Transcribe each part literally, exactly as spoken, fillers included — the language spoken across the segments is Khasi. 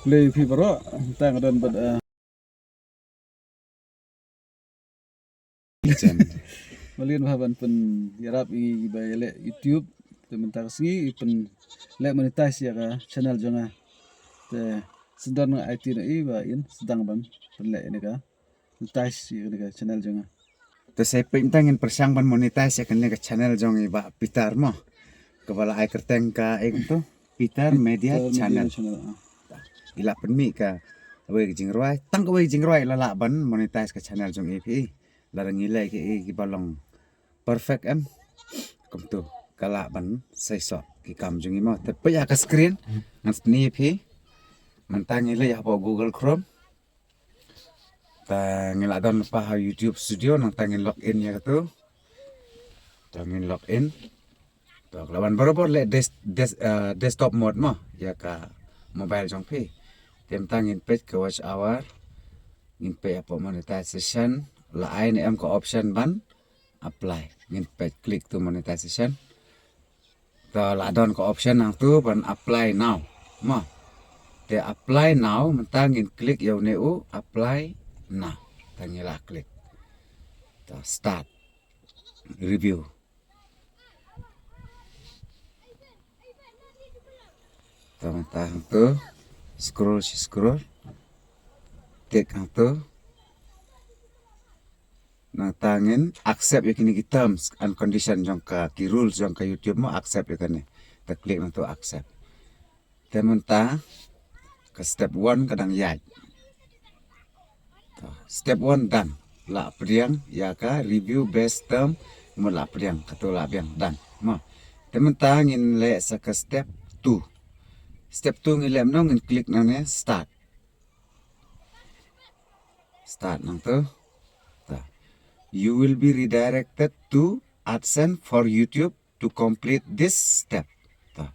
Khublei phi baroh, tang don bad, eh, Jen. Malin bha ban pynïarap ïa ngi ba ïaleh YouTube. Te mynta ka sngi i pynleh monetize ïa ka channel jong nga. Te sdang nga aiti na i ba in sdang ban pynleh ïa ka monetize ïa ka channel jong nga. Te sa pynta ngin pyrshang ban monetize ïa kane ka channel jong i Bah Peter mo. Kaba la ai kyrteng ka, eh, kumto Peter Media Channel. I la pynmih kawei ka jingrwai, tang kawei ka jingrwai la lah ban monetize ka channel jong i phi. Lada ngi leh ki, ki ba long perfect em. Kumto ka lah ban seisoh ki kam jong i mo. Te peit ha ka screen ngan pyni ïa phi. Mynta ngi leit hapoh Google Chrome. Te ngi la don lypa ha YouTube Studio, nangta ngin log in ïa katu. Te ngin log in. Te ka la wan barabor leh des-, des-, eh, desktop mode mo ïa ka mobile jong phi. Te mynta ngin peit ka watch hour. Ngin peit hapoh monetization. La ai ne em ka option ban apply. Ngin peit click to monetization. Te la don ka option hangtu ban apply now. Mo. Te apply now, mynta ngin click ïa une u apply now. Te ngi la click. Te start. Review. Te mynta hangtu scroll shi scroll. Tick hangtu. Nangta ngin accept ïa kine ki terms and condition jong ka, ki rules jong ka YouTube mo, accept ïa kane. Te click nangtu accept. Te mynta ka step one ka dang ïaid. Te step one done. La pdiang ïa ka review based term mo, la pdiang, katu la biang done mo. Te mynta ngin leh sa ka step two. Step two ngin leh mynno, ngin click nangne start. Start nangtu. Ta. You will be redirected to AdSense for YouTube to complete this step. Ta.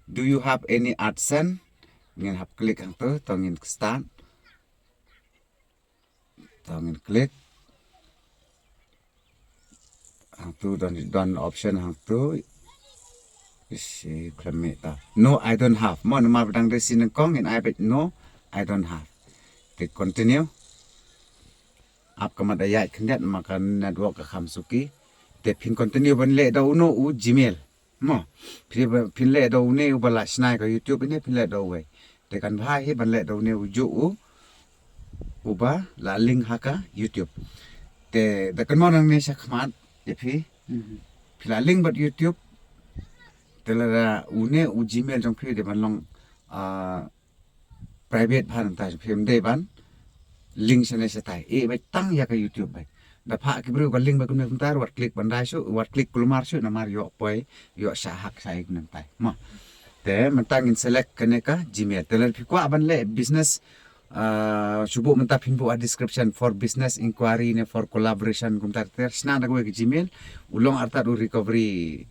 Do you have any AdSense? Ngin hap click hangtu, to ngin start. To ngin click. Hangtu don, don option hangtu. Isi khlem mih ta. No, I don't have. Mo, namar ba dang dei shi nyngkong, ngin ai beit no, I don't have. Te continue. Ap ka mat da ïaid khyndiat ma ka network ka kham suki. Te phin continue ban leh da uno u Gmail. Mo, phi ba, phin leh da une uba la shna ïa ka YouTube ine, phin leh da uwei. Te kan bha hi ban leh da une u juh u, uba la link ha ka YouTube. Te da kan mo nangne sha khmat ïa phi. Mhm. Phi la link bad YouTube. Te lada une u Gmail jong phi dei ban long, ah, private bha, nangta phim dei ban link shane shatai. Eh, beit tang ïa ka YouTube beit. Da phah ki briew ka link beit kumne kumta, wat click ban dai shuh, wat click kulmar shuh, namar ïoh poi, ïoh shah hack shah ei kumne kumtai. Mo. Te mynta ngin select kane ka Gmail. Te lada phi kwah ban leh business, ah, shu buh mynta, phin buh ha description for business inquiry ne for collaboration kumta ter. Shna da kawei ka Gmail, u long artat u recovery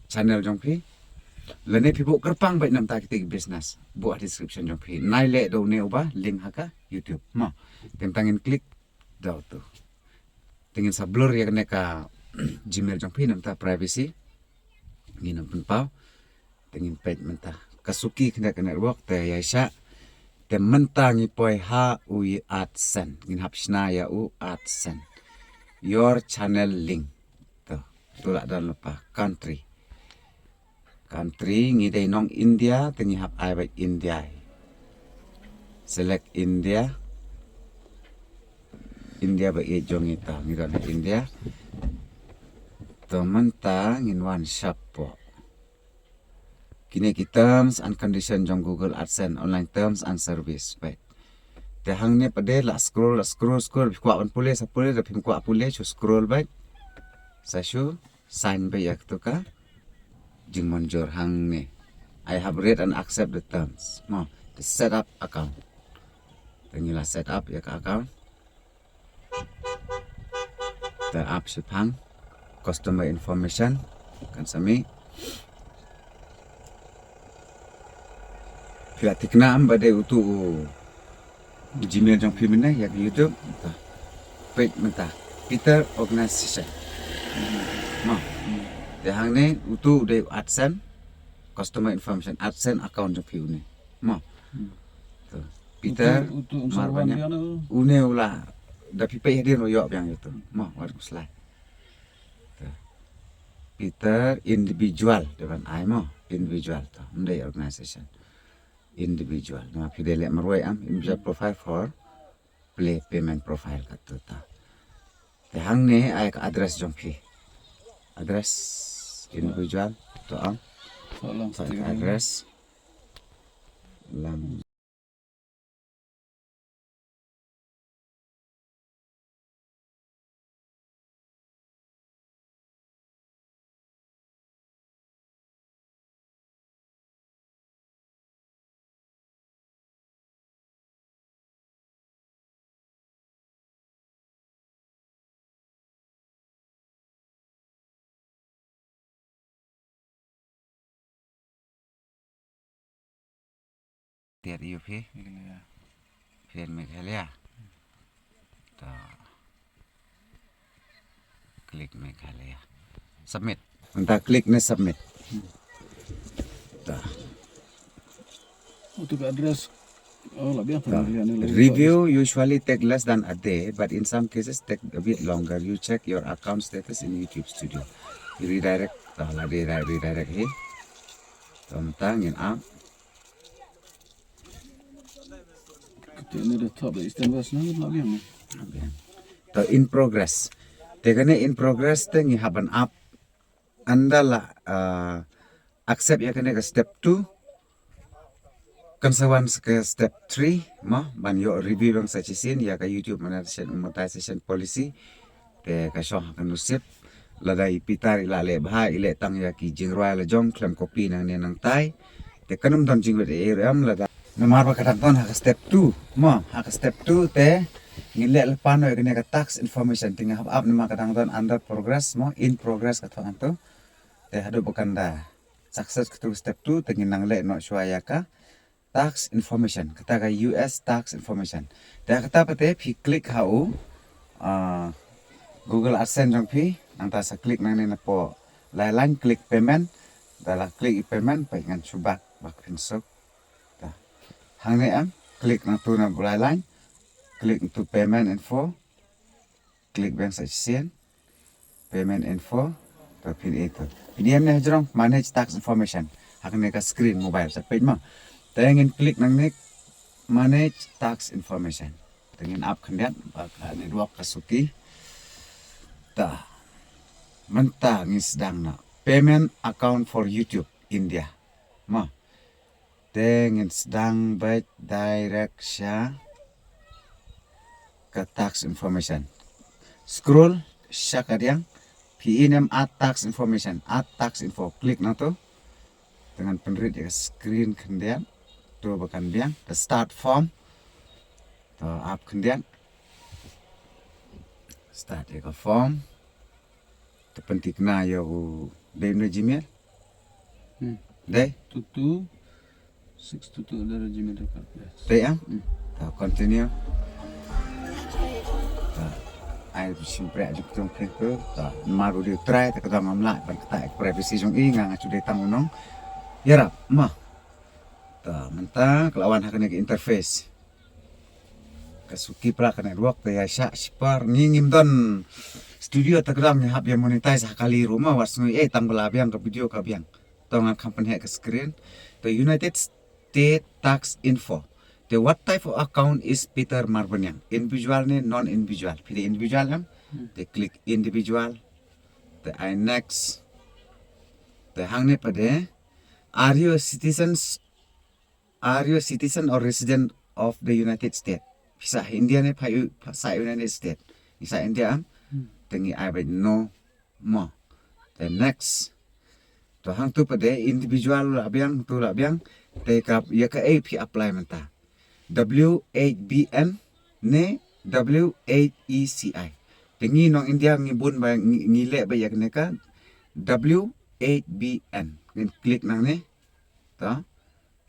channel jong phi. Lane phi buh kyrpang beit namar kita ki business. Buh ha description jong phi. Nai leh da une uba link ha ka YouTube. Mo. Te mynta ngin click da utu. Te ngin sa blur ïa kane ka Gmail jong phi namar privacy. Ngin ym pynpaw. Te ngin peit mynta. Ka suki kane ka network te ïa sha. Te mynta ngi poi ha u AdSense. Ngin hap shna ïa u AdSense. Your channel link. To, tu la don lypa country. Country ngi dei nong India, te ngi hap ai beit India. Select India. India ba ïeit jong ngi ta, ngi don ha India. To mynta ngin wan shapoh. Kine ki terms and condition jong Google AdSense, online terms and service. Beit. Te hangne pat de la scroll, la scroll, scroll, phi kwah ban pule, sa pule, da phim kwah pule, shu scroll beit. Sa shu sign beit ïa katu ka jingmynjur hangne. I have read and accept the terms. Mo, te set up account. Te ngi la set up ïa ka account. Te ap shiphang customer information kan sa mih. Phi la thikna em ba dei utu u Gmail jong phi mynne ïa ka YouTube. Ta. Peit mynta Peter Organization. Mo. Te hangne utu u dei AdSense customer information, AdSense account jong phi une. Mo. To. Peter Utu, utu, utu, Marbaniang. Une u la da phi peit hadien u ïoh biang ïa utu. Mo, wat khuslai. Te Peter individual dei ban ai mo, individual to. Ym dei organization. Individual. Namar phi dei leh marwei am, individual profile for play payment profile katto ta. Te hangne ai ka address jong phi. Address individual to am. To lang. Sa ka address lang. Tiar ïu phi. Meghalaya. Phi Meghalaya. Ta. Click Meghalaya. Submit. Mynta click ne submit. Ta. Utu ka address. Oh, la biang. Review usually take less than a day, but in some cases take a bit longer. You check your account status in YouTube Studio. Redirect, ta la di redirect hi. Tang tang in up. Kata ni da top da Eastern West na la biang. Ta in progress. Te kane in progress te ngi hap ban up. Ynda la, uh, accept ïa kane ka step two. Kan sa wan sa ka step three, mo, ban ïoh review biang sa shisien ïa ka YouTube monetization, monetization policy. Te ka shong ha ka nusip. Lada i Peter i la leh bha, i leh tang ïa ki jingrwai la jong khlem copy nangne nangtai. Te kan ym don jingwit ei ei ruh em lada. Namar ba ka dang don ha ka step two, mo, ha ka step two te ngin leh lypa noh ïa kane ka tax information te ngi hap up namar ka dang don under progress, mo, in progress ka thok hangto. Te haduh ba kan da success katto step two te ngin nang leh noh shuwa ïa ka tax information, kata ka U S tax information. Te kata pat te phi click ha u, ah, Google AdSense jong phi, nangta sa click nangne napoh lai line, click payment, da la click i payment, peit ngan shu back, back phin suk. Ta. Hangne em, click nangtu na lai line, click nangtu payment info, click biang sa shisien. Payment info. To phin ïa to. Phin ïa ne hajrong manage tax information. Ha kane ka screen mobile sa peit mo. Te ngin click nangne manage tax information. Te ngin ap khyndiat ba ka network ka suki. Ta. Mynta ngin sdang na payment account for YouTube India. Mo. Te ngin sdang beit direct sha ka tax information. Scroll sha ka diang, phi i ne em add tax information, add tax info, click nangto. Te ngan pynrit ïa ka screen khyndiat. To ba kan biang, ka start form. To ap khyndiat. Start ïa ka form. Te pynthikna ïa u dei na Gmail. Hmm. Dei? Two two six two two at the rate gmail dot com. Yes. Dei ah? Hmm. Ta continue. Ta ai shim prek jong jong phi tu. Ta mar u dei u trai ta ka dang ngam lah ban kata ek privacy jong i nga nga chu dei tang u nong. Ïarap ma. Ta mynta ka la wan ha kane ka interface. Ka suki pra ka network te ïa shah shipar ngi ngim don studio ta kdang ngi hap ïa monetize ha kali ruh ma wat sngew eh tang ba la biang ka video ka biang. To ngan kham pynheh ka screen. To United States tax info. Te what type of account is Peter Marbaniang? Individual ne non individual? Phi dei individual em? Hmm. Te click individual. Te ai next. Te hangne pat de are you a citizens Are you a citizen or resident of the United States? Phi sah India ne pha, pha sah United States? Phi sah India am? Hmm. Te ngi ai beit no mo. Te next. To hangtu pat de individual la biang, tu la biang. Te ka ïa kaei phi apply mynta. W eight B N ne W eight E C I. Te ngi nong India ngi bun ba ngi, ngi leh ba ïa kane ka W eight B N. Ngin click nangne. Ta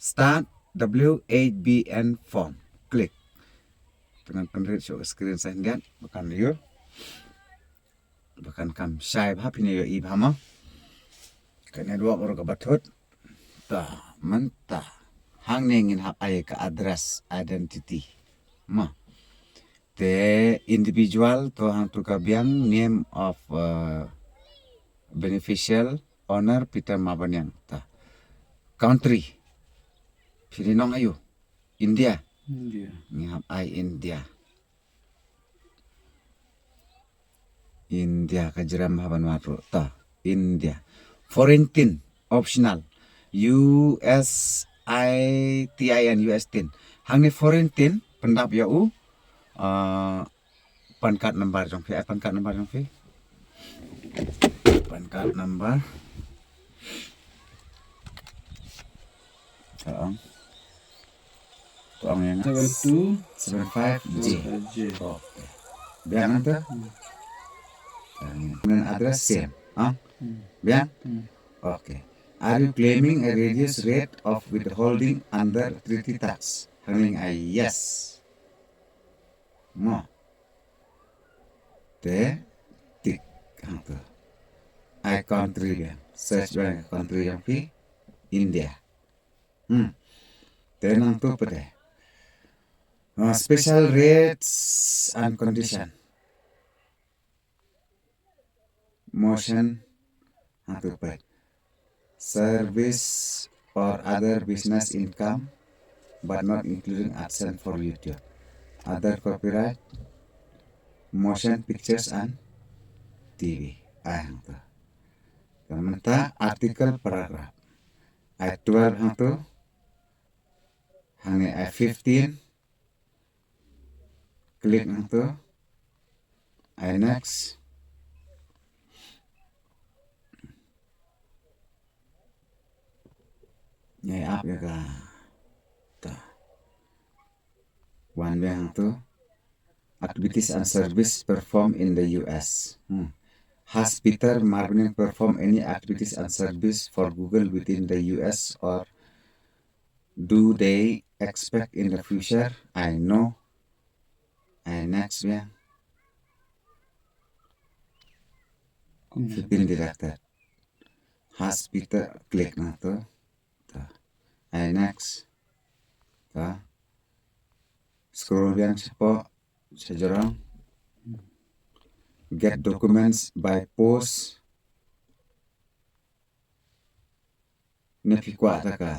start W eight B N form. Click. Te ngan pynrit shuh ka screen sa hyndiat ba kan ïoh. Ba kan kam shai bha phin ïoh i bha ma. Ka network ruh ka bathut. Ta mynta. Hangne ngin hap ai ka address, identity. Ma. Te individual to hangto ka biang, name of, uh, beneficial owner Peter Marbaniang ta. Country. Phi dei nong aïu? India. India. Ngi hap ai India. India ka jrem haba nwa ruh ta. India. Foreign tin optional. U S I T I N, U S tin. Hangne foreign tin pyndap ïa u. Ah, pan card number jong phi, ai pan card number jong phi. Pan card number. Ka ong. Ka ong ïa nga. Seven two seven five J. J. Okay. Biang anta? Hmm. Ngan address same. Ah? Hmm. Biang? Hmm. Okay. Are you claiming a reduced rate of withholding under treaty tax? Hangne ai yes. Mo. Te tick hangto. Ai country biang. Search biang country jong phi. India. Hmm. Te nangto pat de. Uh, special rates and condition. Motion hangto pat. Service or other business income, but not including AdSense for YouTube. Other copyright, motion pictures and T V. Ai hangto. Te mynta article paragraph. Ai twelve hangto. Hangne ai fifteen. Click hangto. Ai next. Ai ap ïa ka. Ta. Wan biang hangto. Activities and service performed in the U S. Hmm. Has Peter Marbaniang performed any activities and service for Google within the U S, or do they expect in the future? Ai no. Ai next biang. Hmm. Fifteen director. Has Peter, click na to. Ta. Ai next. Ta. Scroll biang shapoh, shajrong. Get documents by post. Ne phi kwah ta ka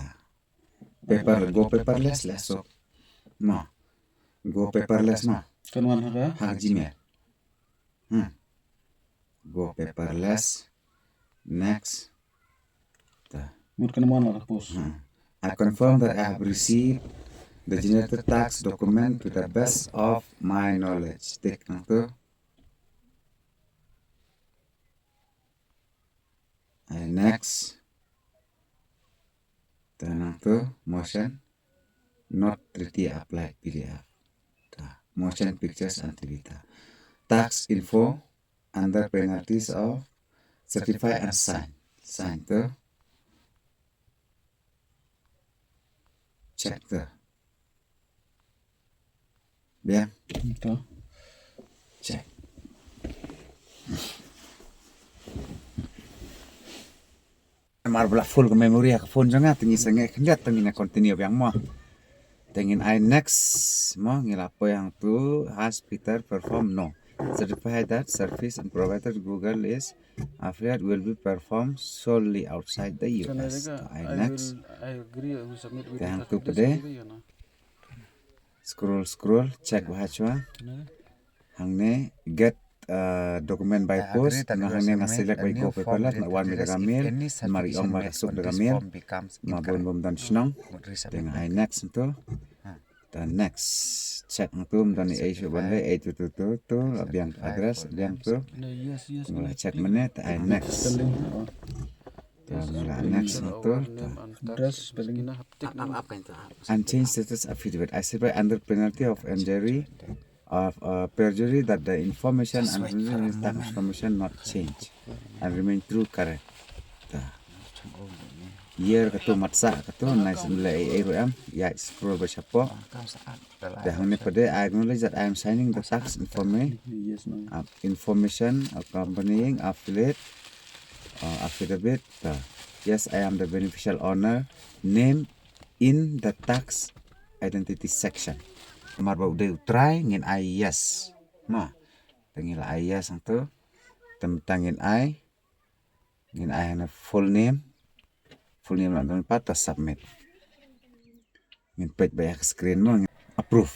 paper, go paperless leh suk. Mo. Go paperless mo. Kan wan ha ka? Ha ka Gmail. Hmm. Go paperless. Next. Ta. Mut kan wan ha ka post. Hmm. I confirm that I have received the generated tax document to the best of my knowledge. Tick nangto. Ai next. Ta nangto motion not treaty applied P D F. Ta motion pictures and T V ta. Tax info under penalties of certify and sign. Sign to. Check to. Biang. To. Check. Namar ba la full ka memory ha ka phone jong nga, te ngi sngewkhyndiat, te ngin continue biang mo. Te ngin ai next mo, ngi la poi hangto, has Peter perform no. Certify that service and provided Google is affiliate will be performed solely outside the U S. Te ai next. Te hangto pat de. Scroll, scroll, check bha shuwa. Hangne get, uh, document by post. Nga hangne nga select ba ïa ko paperless, nga wan beit da ka mail. Namar i ong ba ka suk da ka mail. Namar bun bym don shnong. Te nga ai next hangto. Ta next. Check hangto, ym don ei shuh ban leh, ei to to to to. La biang address, biang to. Nga la check mynne, ta ai next. Ta nga la next hangto. Ta. Address spelling. Unchanged status affidavit. I swear under penalty of injury of, uh, perjury that the information and tax information not change and remain true, correct. Ta. Year kato, mat sah kato, nai sim leh ei ei ruh em. Ïa scroll ba shapoh. Te hangne pat de, I acknowledge that I am signing the tax informa-, uh, information accompanying affiliate, uh, affidavit. Ta. Yes, I am the beneficial owner. Name in the tax identity section. Mar ba u dei u trai ngin ai yes. Ma. Te ngin la ai yes hangto. Te mynta ngin ai. Ngin ai hana full name. Full name la don pat ta submit. Ngin peit ba ïa ka screen mo ngin approve.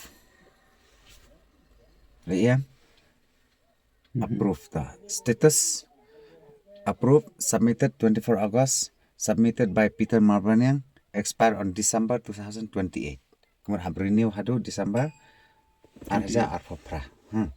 Right, yeah? Approve ta. Status. Approve. Submitted twenty-four August. Submitted by Peter Marbaniang. Expire on December two thousand twenty-eight. Kumar hab renew hadu December ar hajar arphew phra. Hmm.